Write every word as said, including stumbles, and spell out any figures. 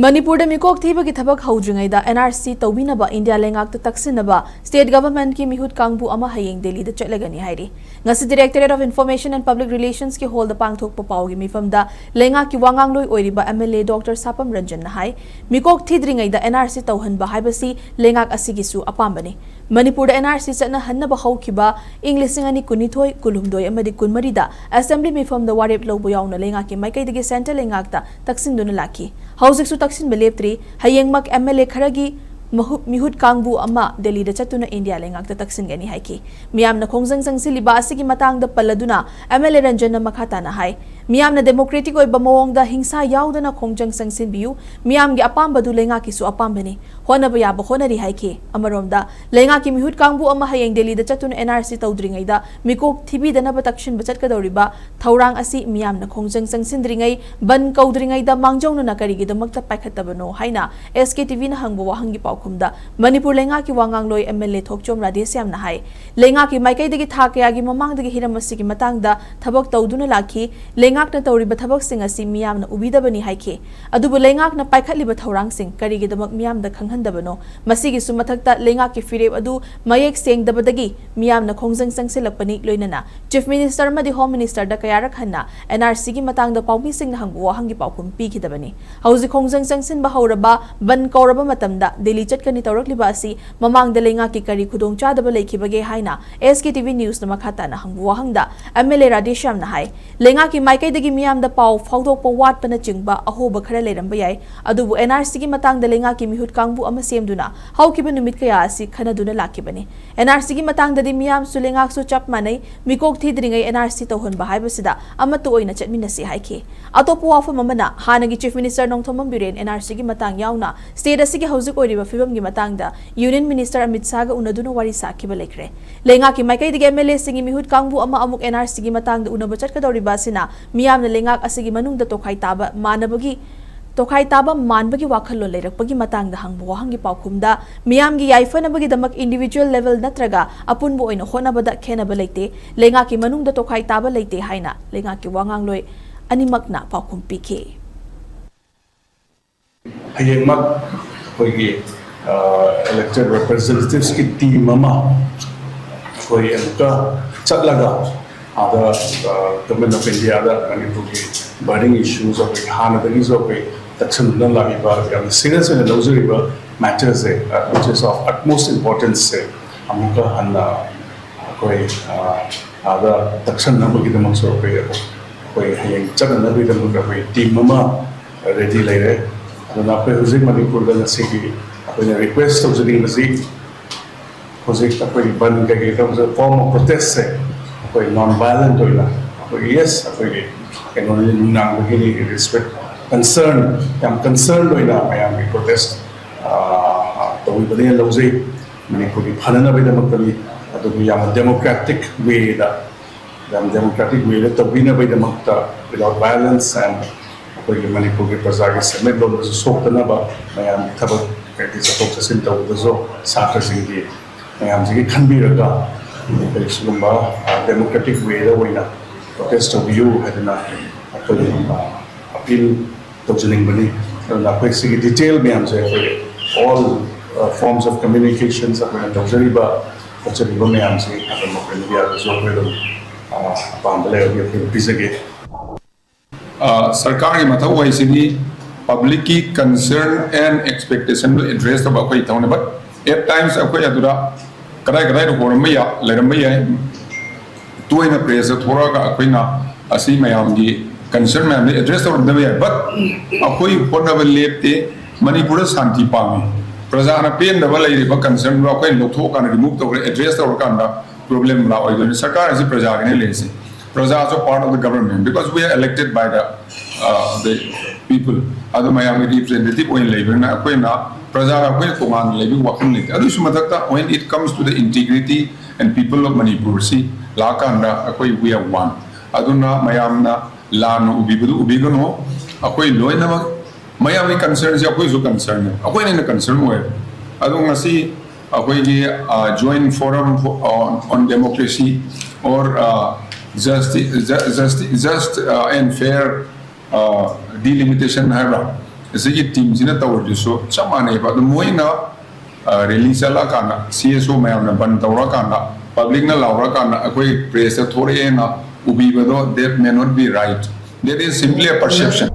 ꯃꯅꯤꯄꯨꯔꯗ ꯃꯤꯀꯣꯛ ꯊꯤꯕꯒꯤ ꯊꯕꯛ ꯍꯧꯗ꯭ꯔꯤꯉꯩꯗ N R C ꯇꯧꯕꯤꯅꯕ ꯏꯟꯗꯤꯌꯥ ꯂꯩꯉꯥꯛꯇ ꯇꯛꯁꯤꯟꯅꯕ state government ꯀꯤ ꯃꯤꯍꯨꯠ ꯀꯥꯡꯕꯨ ꯑꯃ ꯍꯌꯦꯡ ꯗꯦꯜꯂꯤꯗ ꯆꯠꯂꯒꯅꯤ ꯍꯥꯏꯔꯤ꯫ ꯉꯁꯤ Directorate of Information and Public Relations ꯀꯤ hall ꯗ ꯄꯥꯡꯊꯣꯛꯄ ꯄꯥꯎꯒꯤ ꯃꯤꯐꯝꯗ ꯂꯩꯉꯥꯛꯀꯤ ꯋꯥꯉꯥꯡꯂꯣꯏ ꯑꯣꯏꯔꯤꯕ M L A Doctor ꯁꯥꯄꯝ ꯔꯟꯖꯟꯅ high, ꯃꯤꯀꯣꯛ ꯊꯤꯗ꯭ꯔꯤꯉꯩꯗ N R C ꯇꯧꯍꯟꯕ ꯍꯥꯏꯕꯁꯤ ꯂꯩꯉꯥꯛ ꯑꯁꯤꯒꯤꯁꯨ ꯑꯄꯥꯝꯕꯅꯤ꯫ ꯃꯅꯤꯄꯨꯔꯗ N R C ꯆꯠꯅꯍꯟꯅꯕ ꯍꯧꯈꯤꯕ ꯏꯪ ꯂꯤꯁꯤꯡ ꯑꯅꯤ ꯀꯨꯟꯅꯤꯊꯣꯏ, ꯀꯨꯟꯍꯨꯝꯗꯣꯏ ꯑꯃꯗꯤ ꯀꯨꯟꯃꯔꯤꯗ assembly ꯃꯤꯐꯝꯗ ꯋꯥꯔꯦꯞ ꯂꯧꯕ ꯌꯥꯎꯅ ꯂꯩꯉꯥꯛꯀꯤ ꯃꯥꯏꯀꯩꯗꯒꯤ centre ꯂꯩꯉꯥꯛꯇ ꯇꯛꯁꯤꯟꯗꯨꯅ ꯂꯥꯛꯈꯤ꯫ ꯍꯧꯖꯤꯛꯁꯨ ꯇꯛꯁꯤꯟꯕ ꯂꯦꯞꯇ꯭ꯔꯤ꯫ ꯍꯌꯦꯡꯃꯛ M L A ꯈꯔꯒꯤ ꯃꯍꯨ-, ꯃꯤꯍꯨꯠ ꯀꯥꯡꯕꯨ ꯑꯃ ꯗꯦꯜꯂꯤꯗ ꯆꯠꯇꯨꯅ ꯏꯟꯗꯤꯌꯥ ꯂꯩꯉꯥꯛꯇ ꯇꯛꯁꯤꯟꯒꯅꯤ ꯍꯥꯏꯈꯤ꯫ ꯃꯤꯌꯥꯝꯅ ꯈꯣꯡꯖꯪ ꯆꯪꯁꯤꯜꯂꯤꯕ ꯑꯁꯤꯒꯤ ꯃꯇꯥꯡꯗ ꯄꯜꯂꯗꯨꯅ M L A ꯔꯟꯖꯟꯅ ꯃꯈꯥ ꯇꯥꯅ ꯍꯥꯏ, ꯃꯤꯌꯥꯝꯅ democratic ꯑꯣꯏꯕ ꯃꯑꯣꯡꯗ ꯍꯤꯡꯁꯥ ꯌꯥꯎꯗꯅ ꯈꯣꯡꯖꯪ ꯆꯪꯁꯤꯟꯕꯤꯌꯨ꯫ ꯃꯤꯌꯥꯝꯒꯤ ꯑꯄꯥꯝꯕꯗꯨ ꯂꯩꯉꯥꯛꯀꯤꯁꯨ ꯑꯄꯥꯝꯕꯅꯤ꯫ ꯍꯣꯠꯅꯕ ꯌꯥꯕ ꯍꯣꯠꯅꯔꯤ ꯍꯥꯏꯈꯤ꯫ ꯑꯃꯔꯣꯝꯗ, ꯂꯩꯉꯥꯛꯀꯤ ꯃꯤꯍꯨꯠ ꯀꯥꯡꯕꯨ ꯑꯃ ꯍꯌꯦꯡ ꯗꯦꯜꯂꯤꯗ ꯆꯠꯇꯨꯅ N R C ꯇꯧꯗ꯭ꯔꯤꯉꯩꯗ ꯃꯤꯀꯣꯛ ꯊꯤꯕꯤꯗꯅꯕ ꯇꯛꯁꯤꯟꯕ ꯆꯠꯀꯗꯧꯔꯤꯕ ꯊꯧꯔꯥꯡ ꯑꯁꯤ ꯃꯤꯌꯥꯝꯅ ꯈꯣꯡꯖꯪ ꯆꯪꯁꯤꯟꯗ꯭ꯔꯤꯉꯩ, ꯕꯟ ꯀꯧꯗ꯭ꯔꯤꯉꯩꯗ ꯃꯥꯡꯖꯧꯅꯅ ꯀꯔꯤꯒꯤꯗꯃꯛꯇ ꯄꯥꯏꯈꯠꯇꯕꯅꯣ ꯍꯥꯏꯅ S K T V ꯅ ꯍꯪꯕ ꯋꯥꯍꯪꯒꯤ ꯄꯥꯎꯈꯨꯝꯗ ꯃꯅꯤꯄꯨꯔ ꯂꯩꯉꯥꯛꯀꯤ ꯋꯥꯉꯥꯡꯂꯣꯏ M L A ꯊꯣꯛꯆꯣꯝ ꯔꯥꯙꯦꯁ꯭ꯌꯥꯝꯅ ꯍꯥꯏ, ꯂꯩꯉꯥꯛꯀꯤ ꯃꯥꯏꯀꯩꯗꯒꯤ ꯊꯥ ꯀꯌꯥꯒꯤ ꯃꯃꯥꯡꯗꯒꯤ ꯍꯤꯔꯝ ꯑꯁꯤꯒꯤ ꯃꯇꯥꯡꯗ ꯊꯕꯛ ꯇꯧꯗꯨꯅ ꯂꯥꯛꯈꯤ꯫ ꯂꯩꯉꯥꯛꯅ ꯇꯧꯔꯤꯕ ꯊꯕꯛꯁꯤꯡ ꯑꯁꯤ ꯃꯤꯌꯥꯝꯅ ꯎꯕꯤꯗꯕꯅꯤ ꯍꯥꯏꯈꯤ꯫ ꯑꯗꯨꯕꯨ ꯂꯩꯉꯥꯛꯅ ꯄꯥꯏꯈꯠꯂꯤꯕ ꯊꯧꯔꯥꯡꯁꯤꯡ ꯀꯔꯤꯒꯤꯗꯃꯛ ꯃꯤꯌꯥꯝꯗ ꯈꯪꯍꯟꯗꯕꯅꯣ? ꯃꯁꯤꯒꯤꯁꯨ ꯃꯊꯛꯇ ꯂꯩꯉꯥꯛꯀꯤ ꯐꯤꯔꯦꯞ ꯑꯗꯨ ꯃꯌꯦꯛ ꯁꯦꯡꯗꯕꯗꯒꯤ ꯃꯤꯌꯥꯝꯅ ꯈꯣꯡꯖꯪ ꯆꯪꯁꯤꯜꯂꯛꯄꯅꯤ, ꯂꯣꯏꯅꯅ Chief Minister ꯑꯃꯗꯤ Home Minister ꯗ ꯀꯌꯥꯔꯛ ꯍꯟꯅ N R C ꯒꯤ ꯃꯇꯥꯡꯗ ꯄꯥꯎꯃꯤꯁꯤꯡꯅ ꯍꯪꯕ ꯋꯥꯍꯪꯒꯤ ꯄꯥꯎꯈꯨꯝ ꯄꯤꯈꯤꯗꯕꯅꯤ꯫ ꯍꯧꯖꯤꯛ ꯈꯣꯡꯖꯪ ꯆꯪꯁꯤꯟꯕ ꯍꯧꯔꯕ, ꯕꯟ ꯀꯧꯔꯕ ꯃꯇꯝꯗ ꯗꯦꯜꯂꯤ ꯆꯠꯀꯅꯤ ꯇꯧꯔꯛꯂꯤꯕ ꯑꯁꯤ ꯃꯃꯥꯡꯗ ꯂꯩꯉꯥꯛꯀꯤ ꯀꯔꯤ ꯈꯨꯗꯣꯡꯆꯥꯗꯕ ꯂꯩꯈꯤꯕꯒꯦ ꯍꯥꯏꯅ S K T V News ꯅ ꯃꯈꯥ ꯇꯥꯅ ꯍꯪꯕ ꯋꯥꯍꯪꯗ M L A ꯔꯥꯙꯦꯁ꯭ꯌꯥꯝꯅ ꯍꯥꯏ, ꯂꯩꯉꯥꯛꯀꯤ ꯃꯥꯏꯀꯩꯗꯒꯤ ꯃꯤꯌꯥꯝꯗ ꯄꯥꯎ ꯐꯥꯎꯗꯣꯛꯄ ꯋꯥꯠꯄꯅꯆꯤꯡꯕ ꯑꯍꯣꯕ ꯈꯔ ꯂꯩꯔꯝꯕ ꯌꯥꯏ, ꯑꯗꯨꯕꯨ N R C ꯒꯤ ꯃꯇꯥꯡꯗ ꯂꯩꯉꯥꯛꯀꯤ ꯃꯤꯍꯨꯠ ꯀꯥꯡꯕꯨ ꯑꯃ ꯁꯦꯝꯗꯨꯅ ꯍꯧꯈꯤꯕ ꯅꯨꯃꯤꯠ ꯀꯌꯥ ꯑꯁꯤ ꯈꯟꯅꯗꯨꯅ ꯂꯥꯛꯈꯤꯕꯅꯤ꯫ N R C ꯒꯤ ꯃꯇꯥꯡꯗꯗꯤ ꯃꯤꯌꯥꯝꯁꯨ ꯂꯩꯉꯥꯛꯁꯨ ꯆꯞ ꯃꯥꯟꯅꯩ, ꯃꯤꯀꯣꯛ ꯊꯤꯗ꯭ꯔꯤꯉꯩ N R C ꯇꯧꯍꯟꯕ ꯍꯥꯏꯕꯁꯤꯗ ꯑꯃꯠꯇ ꯑꯣꯏꯅ ꯆꯠꯃꯤꯟꯅꯁꯤ ꯍꯥꯏꯈꯤ꯫ ꯑꯇꯣꯞꯄ ꯋꯥꯐꯝ ꯑꯃꯅ, ꯍꯥꯟꯅꯒꯤ Chief Minister Nongthombam Biren N R C ꯒꯤ ꯃꯇꯥꯡ ꯌꯥꯎꯅ state ꯑꯁꯤꯒꯤ ꯍꯧꯖꯤꯛ ꯑꯣꯏꯔꯤꯕ ꯐꯤꯕꯝꯒꯤ ꯃꯇꯥꯡꯗ Union Minister ꯑꯃꯤꯠ ꯁꯥꯍꯒ ꯎꯅꯗꯨꯅ ꯋꯥꯔꯤ ꯁꯥꯈꯤꯕ ꯂꯩꯈ꯭ꯔꯦ꯫ ꯂꯩꯉꯥꯛꯀꯤ ꯃꯥꯏꯀꯩꯗꯒꯤ M L A ꯁꯤꯡꯒꯤ ꯃꯤꯍꯨꯠ ꯀꯥꯡꯕꯨ ꯑꯃ ꯑꯃꯨꯛ N R C ꯒꯤ ꯃꯇꯥꯡꯗ ꯎꯅꯕ ꯆꯠꯀꯗꯧꯔꯤꯕ ꯑꯁꯤꯅ ꯃꯤꯌꯥꯝꯅ ꯂꯩꯉꯥꯛ ꯑꯁꯤꯒꯤ ꯃꯅꯨꯡꯗ ꯇꯣꯈꯥꯏ ꯇꯥꯕ ꯃꯥꯟꯅꯕꯒꯤ, ꯇꯣꯈꯥꯏ ꯇꯥꯕ ꯃꯥꯟꯕꯒꯤ ꯋꯥꯈꯜꯂꯣꯟ ꯂꯩꯔꯛꯄꯒꯤ ꯃꯇꯥꯡꯗ ꯍꯪꯕ ꯋꯥꯍꯪꯒꯤ ꯄꯥꯎꯈꯨꯝꯗ, ꯃꯤꯌꯥꯝꯒꯤ ꯌꯥꯏꯐꯅꯕꯒꯤꯗꯃꯛ individual level ꯅꯠꯇ꯭ꯔꯒ ꯑꯄꯨꯟꯕ ꯑꯣꯏꯅ ꯍꯣꯠꯅꯕꯗ ꯈꯦꯟꯅꯕ ꯂꯩꯇꯦ, ꯂꯩꯉꯥꯛꯀꯤ ꯃꯅꯨꯡꯗ ꯇꯣꯈꯥꯏ ꯇꯥꯕ ꯂꯩꯇꯦ ꯍꯥꯏꯅ ꯂꯩꯉꯥꯛꯀꯤ ꯋꯥꯉꯥꯡꯂꯣꯏ ꯑꯅꯤꯃꯛꯅ ꯄꯥꯎꯈꯨꯝ ꯄꯤꯈꯤ꯫ ꯍꯌꯦꯡꯃꯛ ꯑꯩꯈꯣꯏꯒꯤ ꯏꯂꯦꯛꯇꯦꯠ ꯔꯤꯄ꯭ꯔꯖꯦꯟꯇꯦꯇꯤꯚꯁꯀꯤ ꯇꯤꯝ ꯑꯃ ꯑꯩꯈꯣꯏ ꯑꯃꯨꯛꯀ ꯆꯠꯂꯒ ꯑꯥꯗ ꯒꯚꯔꯟꯃꯦꯟ ꯑꯣꯐ ꯏꯟꯗꯤꯌꯥꯗ ꯃꯅꯤꯄꯨꯔꯒꯤ ꯕꯔꯅꯤꯡ ꯏꯁꯨꯁ ꯑꯩꯈꯣꯏ ꯍꯥꯟꯅꯗꯒꯤꯁꯨ ꯑꯩꯈꯣꯏ ꯇꯛꯁꯟꯗꯨꯅ ꯂꯥꯛꯂꯤꯕ ꯌꯥꯝꯅ ꯁꯤꯔꯤꯌꯁ ꯑꯣꯏꯅ ꯂꯧꯖꯔꯤꯕ ꯃꯦꯇꯔꯁꯦ, which is of utmost importanceꯁꯦ ꯑꯃꯨꯛꯀ ꯍꯟꯅ ꯑꯩꯈꯣꯏ ꯑꯥꯗ ꯇꯛꯁꯟꯅꯕꯒꯤꯗꯃꯛꯁꯨ ꯑꯩꯈꯣꯏ ꯑꯩꯈꯣꯏ ꯍꯌꯦꯡ ꯆꯠꯅꯅꯕꯒꯤꯗꯃꯛꯇ ꯑꯩꯈꯣꯏ ꯇꯤꯝ ꯑꯃ ꯔꯦꯗꯤ ꯂꯩꯔꯦ꯫ ꯑꯗꯨꯅ ꯑꯩꯈꯣꯏ ꯍꯧꯖꯤꯛ ꯃꯅꯤꯄꯨꯔꯗ ꯉꯁꯤꯒꯤ ꯑꯩꯈꯣꯏꯅ ꯔꯤꯀ꯭ꯋꯦꯁ ꯇꯧꯖꯅꯤꯡꯕꯁꯤ, ꯍꯧꯖꯤꯛ ꯑꯩꯈꯣꯏꯒꯤ ꯕꯟ ꯀꯩꯀꯩ ꯇꯧꯕꯁꯦ ꯐꯣꯔꯝ ꯑꯣꯐ ꯄ꯭ꯔꯣꯇꯦꯁꯁꯦ ꯑꯩꯈꯣꯏ ꯅꯣꯟ ꯚꯥꯏꯂꯦꯟꯠ ꯑꯣꯏꯅ ꯑꯩꯈꯣꯏꯒꯤ, ꯌꯦꯁ, ꯑꯩꯈꯣꯏꯒꯤ ꯀꯩꯅꯣꯅꯤ, ꯅꯨꯡꯅꯥꯡꯕꯒꯤꯅꯤ, ꯔꯦꯁꯄꯦꯛ, ꯀꯟꯁꯔꯟ, ꯌꯥꯝ ꯀꯟꯁꯔꯟ ꯑꯣꯏꯅ ꯃꯌꯥꯝꯒꯤ ꯄ꯭ꯔꯣꯇꯦꯁ ꯇꯧꯕꯤꯕꯅꯦꯅ ꯂꯧꯖꯩ꯫ ꯃꯅꯤꯄꯨꯔꯒꯤ ꯐꯅꯅꯕꯒꯤꯗꯃꯛꯇꯅꯤ꯫ ꯑꯗꯨꯕꯨ ꯌꯥꯝꯅ ꯗꯦꯃꯣꯀ꯭ꯔꯦꯇꯤꯛ ꯋꯦꯗ, ꯌꯥꯝ ꯗꯦꯃꯣꯀ꯭ꯔꯦꯇꯤꯛ ꯋꯦꯗ ꯇꯧꯕꯤꯅꯕꯒꯤꯗꯃꯛꯇ, without violence and ꯑꯩꯈꯣꯏꯒꯤ ꯃꯅꯤꯄꯨꯔꯒꯤ ꯄ꯭ꯔꯖꯥꯒꯤ ꯁꯦꯟꯃꯤꯠꯂꯣꯟꯗꯁꯨ ꯁꯣꯛꯇꯅꯕ, ꯃꯌꯥꯝꯒꯤ ꯊꯕꯛ ꯍꯥꯏꯗꯤ ꯆꯠꯊꯣꯛ ꯆꯠꯁꯤꯟ ꯇꯧꯕꯗꯁꯨ ꯁꯥꯇ꯭ꯔꯁꯤꯡꯒꯤ ꯃꯌꯥꯝꯁꯤꯒꯤ ꯈꯟꯕꯤꯔꯒ ꯑꯩꯈꯣꯏ ꯁꯤꯒꯨꯝꯕ ꯗꯦꯃꯣꯀ꯭ꯔꯦꯇꯤꯛ ꯋꯦꯗ ꯑꯣꯏꯅ ꯄ꯭ꯔꯣꯇꯦꯁ ꯇꯧꯕꯤꯌꯨ ꯍꯥꯏꯗꯅ ꯑꯩꯈꯣꯏ ꯑꯄꯤꯜ ꯇꯧꯖꯅꯤꯡꯕꯅꯤ꯫ ꯑꯗꯨꯅ ꯑꯩꯈꯣꯏ ꯁꯤꯒꯤ ꯗꯤꯇꯦꯜ ꯃꯌꯥꯝꯁꯦ ꯑꯩꯈꯣꯏ all forms of communications ꯑꯩꯈꯣꯏꯅ ꯇꯧꯖꯔꯤꯕ ꯈꯣꯠꯆꯔꯤꯕ ꯃꯌꯥꯝꯁꯤ ꯑꯗꯨꯝ ꯑꯩꯈꯣꯏ ꯃꯤꯗꯤꯌꯥꯗꯁꯨ ꯑꯩꯈꯣꯏ ꯑꯗꯨꯝ ꯑꯄꯥꯝꯕ ꯂꯩꯔꯒꯗꯤ ꯑꯩꯈꯣꯏ ꯄꯤꯖꯒꯦ꯫ ꯁꯔꯀꯥꯔꯒꯤ ꯃꯊꯧ ꯍꯥꯏꯁꯤꯗꯤ ꯄꯕ꯭ꯂꯤꯛꯀꯤ ꯀꯟꯁꯔꯟ ꯑꯦꯟ ꯑꯦꯛꯁꯄꯦꯛꯇꯦꯁꯟꯗꯨ ꯑꯦꯗ꯭ꯔꯦꯁ ꯇꯧꯕ ꯑꯩꯈꯣꯏ ꯊꯧꯅꯤ꯫ But at times ꯑꯩꯈꯣꯏ ꯑꯗꯨꯗ ꯀꯗꯥꯏ ꯀꯗꯥꯏꯗ ꯍꯣꯔꯝꯕ ꯌꯥ ꯂꯩꯔꯝꯕ ꯌꯥꯏ꯫ ꯇꯣꯏꯅ ꯄ꯭ꯔꯦꯁꯇ ꯊꯣꯛꯂꯛꯑꯒ ꯑꯩꯈꯣꯏꯅ ꯑꯁꯤ ꯃꯌꯥꯝꯒꯤ ꯀꯟꯁꯔꯟ ꯃꯌꯥꯝꯗ ꯑꯦꯗ꯭ꯔꯦꯁ ꯇꯧꯔꯝꯗꯕ ꯌꯥꯏ꯫ But ꯑꯩꯈꯣꯏ ꯍꯣꯠꯅꯕ ꯂꯦꯞꯇꯦ꯫ ꯃꯅꯤꯄꯨꯔꯗ ꯁꯥꯟꯇꯤ ꯄꯥꯝꯃꯤ꯫ ꯄ꯭ꯔꯖꯥꯅ ꯄꯦꯟꯗꯕ ꯂꯩꯔꯤꯕ ꯀꯟꯁꯔꯟꯗꯣ ꯑꯩꯈꯣꯏꯅ ꯂꯧꯊꯣꯛꯑꯀꯥꯟꯗ ꯔꯤꯃꯨꯚ ꯇꯧꯔꯒ ꯑꯦꯗ꯭ꯔꯦꯁ ꯇꯧꯔꯀꯥꯟꯗ ꯄ꯭ꯔꯣꯕ꯭ꯂꯦꯝ ꯂꯥꯛꯑꯣꯏꯗꯣꯏꯅꯤ꯫ ꯁꯔꯀꯥꯔ ꯑꯁꯤ ꯄ꯭ꯔꯖꯥꯒꯤꯅꯦ ꯂꯩꯔꯤꯁꯦ꯫ ꯄ꯭ꯔꯖꯥꯁꯨ part of the government because we are elected by the the people꯫ ꯑꯗꯨ ꯃꯌꯥꯝꯒꯤ ꯔꯤꯄ꯭ꯔꯖꯦꯟꯇꯦꯇꯤꯚ ꯑꯣꯏꯅ ꯂꯩꯕꯅꯤꯅ ꯑꯩꯈꯣꯏꯅ ꯄ꯭ꯔꯖꯥꯒ ꯑꯩꯈꯣꯏꯅ ꯇꯣꯉꯥꯟꯅ ꯂꯩꯕꯒꯤ ꯋꯥꯈꯜ ꯂꯩꯇꯦ꯫ ꯑꯗꯨꯒꯤꯁꯨ ꯃꯊꯛꯇ when it comes to the integrity and people of Manipur ꯁꯤ ꯂꯥꯛꯀꯥꯟꯗ ꯑꯩꯈꯣꯏ we are one꯫ ꯑꯗꯨꯅ ꯃꯌꯥꯝꯅ ꯂꯥꯟꯅ ꯎꯕꯤꯕꯗꯨ ꯎꯕꯤꯒꯅꯨ꯫ ꯑꯩꯈꯣꯏ ꯂꯣꯏꯅꯃꯛ ꯃꯌꯥꯝꯒꯤ ꯀꯟꯁꯔꯟꯁꯦ ꯑꯩꯈꯣꯏꯁꯨ ꯀꯟꯁꯔꯟꯅꯦ꯫ ꯑꯩꯈꯣꯏꯅ ꯍꯦꯟꯅ ꯀꯟꯁꯔꯟ ꯑꯣꯏ꯫ ꯑꯗꯣ ꯉꯁꯤ ꯑꯩꯈꯣꯏꯒꯤ joint forum on democracy or justice, just and fair delimitation ꯍꯥꯏꯕ꯭ꯔꯥ, ꯑꯁꯤꯒꯤ ꯇꯤꯝꯁꯤꯅ ꯇꯧꯔꯤꯗꯨꯁꯨ ꯆꯞ ꯃꯥꯟꯅꯩꯕ꯫ ꯑꯗꯨ ꯃꯣꯏꯅ ꯔꯦꯂꯤ ꯆꯠꯂꯀꯥꯟꯗ, ꯁꯤ ꯑꯦꯁ ꯑꯣ ꯃꯌꯥꯝꯅ ꯕꯟ ꯇꯧꯔꯀꯥꯟꯗ, ꯄꯕ꯭ꯂꯤꯛꯅ ꯂꯥꯎꯔꯀꯥꯟꯗ, ꯑꯩꯈꯣꯏ ꯄ꯭ꯔꯦꯁꯇ ꯊꯣꯔꯛꯑꯦꯅ ꯎꯕꯤꯕꯗꯣ, that may not be right, that is simply a perception꯫